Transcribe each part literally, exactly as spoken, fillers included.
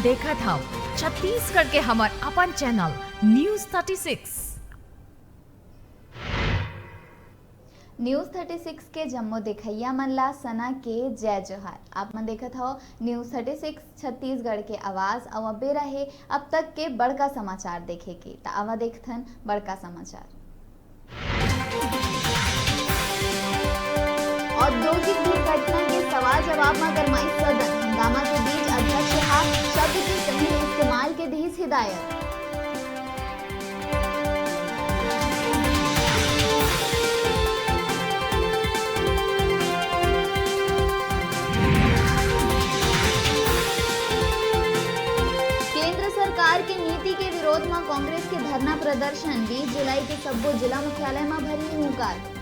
देखत हव छत्तीसगढ़ के हमर अपन channel news thirty six. News thirty six के जम्मो देखइया मन ला सना के जय जोहार। आप मन देखत हव न्यूज़ थर्टी सिक्स छत्तीसगढ़ के आवाज़। अउ अब बेरा हे अब तक के बड़का समाचार देखे के, त आवा देखथन बड़का समाचार। औद्योगिक दुर्घटना के सवाल जवाब म गरमाइस सदन। हंगामा के बीच अध्यक्ष हा शब्द के सही इस्तेमाल के दिस हिदायत। केंद्र सरकार के नीति के विरोध म कांग्रेस के धरना प्रदर्शन, बीस जुलाई के सब्बो जिला मुख्यालय म भरी हुंकार।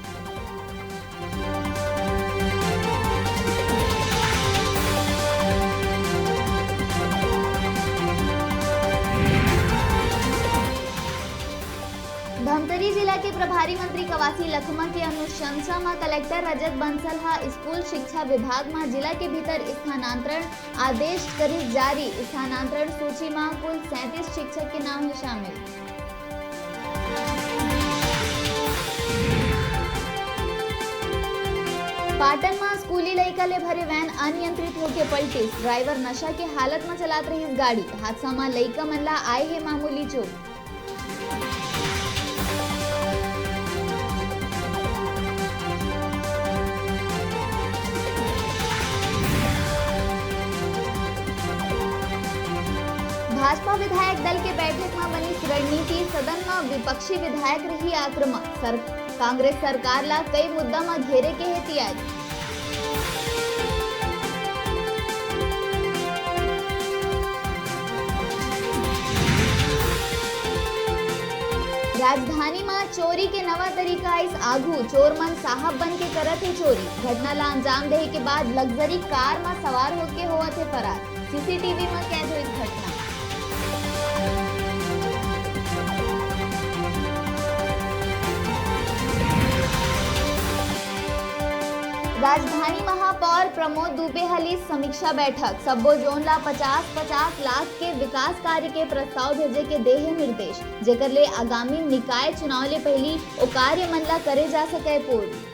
धमतरी जिला के प्रभारी मंत्री कवासी लखमा के अनुशंसा म कलेक्टर रजत बंसल ह स्कूल शिक्षा विभाग म जिला के भीतर स्थानांतरण आदेश करिस जारी। स्थानांतरण सूची म कुल सैंतीस शिक्षक के नाम हे शामिल। पाटन म स्कूली लइका ले भरे वैन अनियंत्रित होके पलटिस। ड्राइवर नशा के हालत म चलात रहिस गाड़ी। हादसा म लइका मन ला आए हे मामूली चोट। भाजपा विधायक दल के बैठक म बनिस रणनीति, सदन म विपक्षी विधायक रही आक्रमक। सर-, कांग्रेस सरकार ला कई मुद्दा म घेरे के हे तियारी। राजधानी म चोरी के नवा तरीका आइस आघू, चोर मन साहब बन के करत हे चोरी। घटना ला अंजाम देहे के बाद लग्जरी कार म सवार होके होवत हे फरार। सीसीटीवी म कैद होइस घटना। राजधानी महापौर प्रमोद दुबे ह लीस समीक्षा बैठक, सब्बो जोन ला पचास पचास लाख के विकास कार्य के प्रस्ताव भेजे के दे हे निर्देश, जेकर ले आगामी निकाय चुनाव ले पहिली ओ कार्य मन ला करे जा सकय पूर्ण।